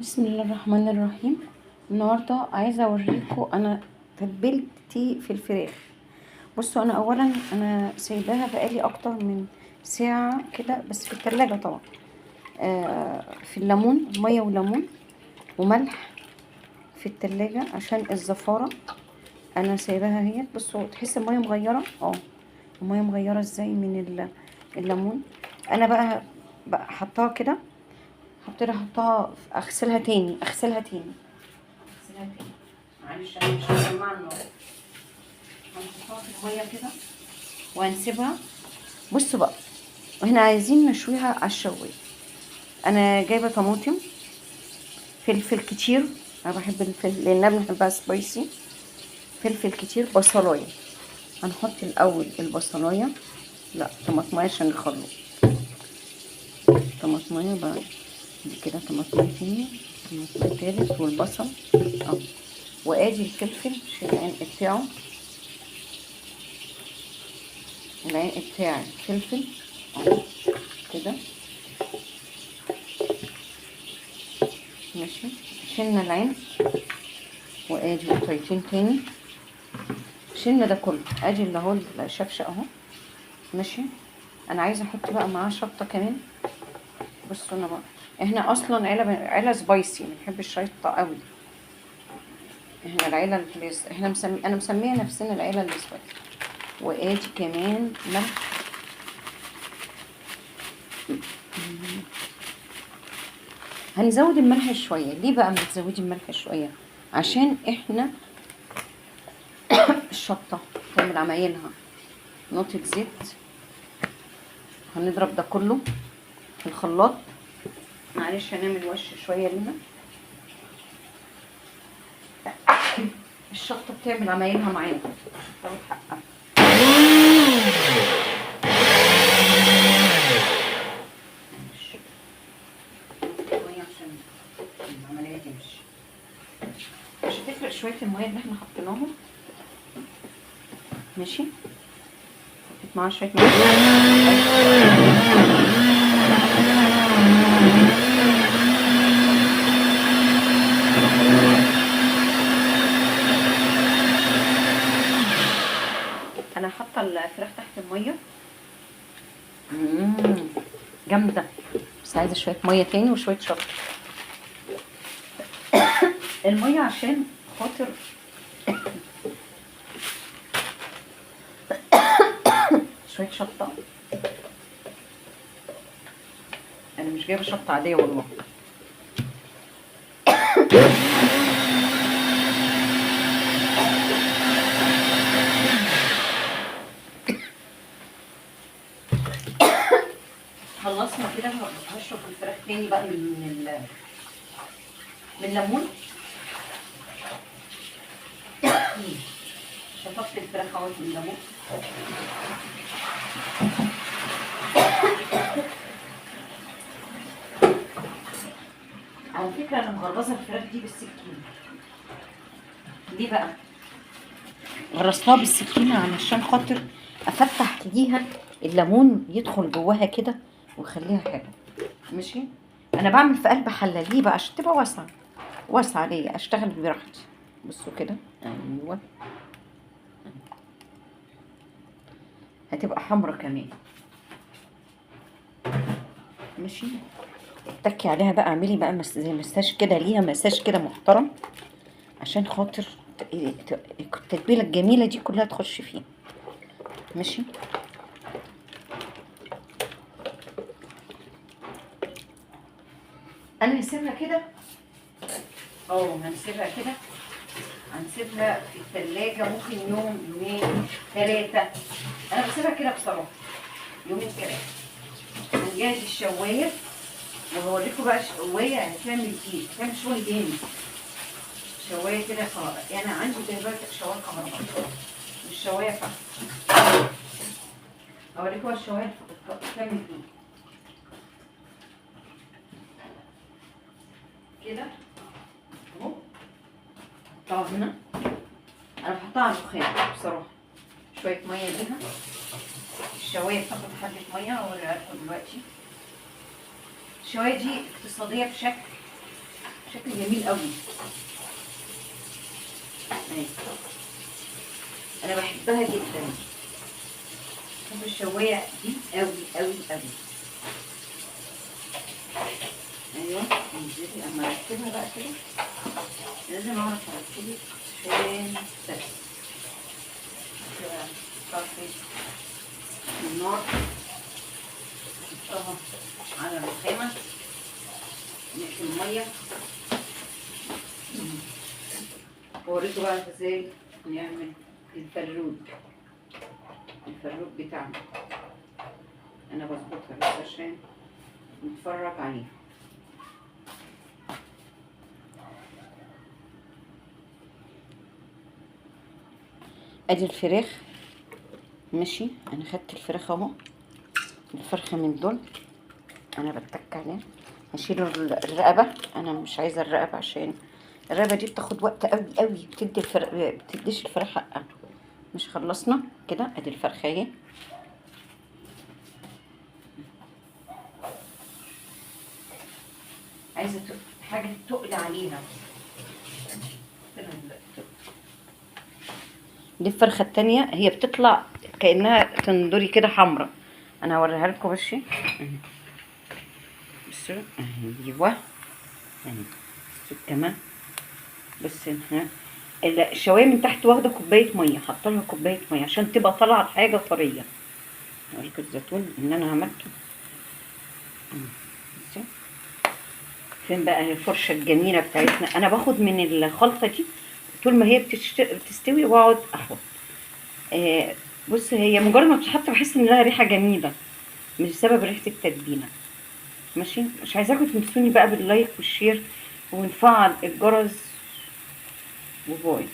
بسم الله الرحمن الرحيم. النهارده عايزه اوريكم انا تتبيلتي في الفراخ. بصوا، انا اولا انا سايباها بقالي اكتر من ساعة كده، بس في التلاجة طبعا. في الليمون، مية وليمون وملح في التلاجة عشان الزفاره. انا سايباها اهي. بصوا، تحس المية مغيرة، المية مغيرة ازاي من الليمون. انا بقى حطاها كده، هبتدي احطها، اغسلها تاني اغسلها تاني اغسلها تاني، معلش انا مش مجمعة النار. هنحطها في المية كده وهنسيبها. بصوا بقى، احنا عايزين نشويها على الشوايه. انا جايبه طماطم، فلفل كتير، انا بحب الفلفل لان انا بحبها spicy، فلفل كتير، بصلايه. هنحط الاول البصلايه، لا طماطمايه عشان نخلط طماطمايه بقى كده، طماطمتين، طماطم تالت، والبصل وادي الفلفل، شيل العرق بتاعه، العرق بتاع الفلفل كده ماشي. شلنا العين، وادي قطعتين تاني، شلنا ده كله. ادي اللي هو الشفشق اهو ماشي. انا عايزه احط بقى معاه شطه كمان. بصوا، انا بقى احنا اصلا عيله سبايسي، ما بنحبش الشطه قوي. احنا العيلة اللي احنا انا مسميه نفسنا العيلة اللي spicy. وادي كمان ملح، هنزود الملح شوية. ليه بقى بتزودي الملح شوية؟ عشان احنا الشطه تعمل عمايلها. نقطة زيت، هنضرب ده كله في الخلاط. معلش هنعمل وش شوية ليها. الشطه بتعمل عمايلها معانا، تاخد حقها. مية عشان العملية تمشي، مش هتفرق شوية المية اللي احنا حطيناهم ماشي. حطيت معاها شوية مية. انا حاطه الفراخ تحت المية، جامدة، بس عايزه شوية مية تاني وشوية شطه. المية عشان خاطر شوية شطه. انا مش جايبه شطه عادية والله. خلصنا كده. هشرب الفراخ تاني بقى من الليمون. شطفت الفراخ اهوت من الليمون. على فكرة انا مغرزه الفراخ دي بالسكينة. ليه بقى غرزتها بالسكينة؟ علشان خاطر افتح ليها الليمون يدخل جواها كده ويخليها حلوة ماشي. انا بعمل في قلب حله. ليه بقى؟ عشان تبقى واسعة واسعة ليا، اشتغل براحتي. بصوا كده، ايوه هتبقى حمرا كمان ماشي. اتكي عليها بقى، اعملي بقى زي مساج كده ليها، مساج كده محترم عشان خاطر التتبيله الجميلة دي كلها تخش فيه ماشي. انا هسيبها كده، هنسيبها كده، هنسيبها في التلاجة ممكن يوم يومين 3. انا بسيبها كده بصراحة يومين 3. هنجهز الشوايه وهوريكم بقى الشوايه هتعمل ايه. هتعمل شغل جامد. شوايه كده يعني عندي جايبه شوايه كهرباء مش شوايه فحم. هوريكم بقى الشوايه بتعمل ايه كده اهو. احطها هنا، انا بحطها على الرخام بصراحة. شوية مية ليها، الشوايه بتاخد حبه مية هوريها لكم دلوقتي. الشوايه دي اقتصادية بشكل، شكل جميل قوي. اهي انا بحبها جدا، بحب الشوايه دي قوي قوي قوي. ايوه انزلي، اما ارتبها بقى كده لازم اعرف ارتبك عشان بس كده. طفي النار، نحطها على الرخامه، نقفل المية. واوريكم بقى ازاي نعمل الفروج. الفروج بتاعنا انا بظبطها بس عشان نتفرج عليها. ادي الفراخ ماشي، انا خدت الفراخ اهو، الفرخه من دول انا بتك عليها. هشيل الرقبة، انا مش عايزه الرقبة عشان الرقبة دي بتاخد وقت قوي قوي، بتدي الفرخ، بتديش الفراخ حقها. مش خلصنا كده؟ ادي الفرخه اهي. عايزه حاجة تقل عليها. دي الفرخه التانية، هي بتطلع كانها تندوري كده حمرا. انا هوريها لكم بس. بصوا ايوه اهي، بصوا كمان. بس ها الشوايه من تحت واخده كوباية مية، حاطه لها كوباية مية عشان تبقى طالعه الحاجة طرية. اوريكم الزيتون اللي انا عملته. بصوا فين بقى الفرشة الجميلة بتاعتنا. انا باخد من الخلطة دي طول ما هي بتستوي واقعد احط. بص هي مجرد ما بتتحط بحس ان لها ريحه جميلة، مش سبب ريحه التتبيله. ماشي، مش عايزاكم تنسوني بقى بال like وال share ونفعل الجرس، و bye.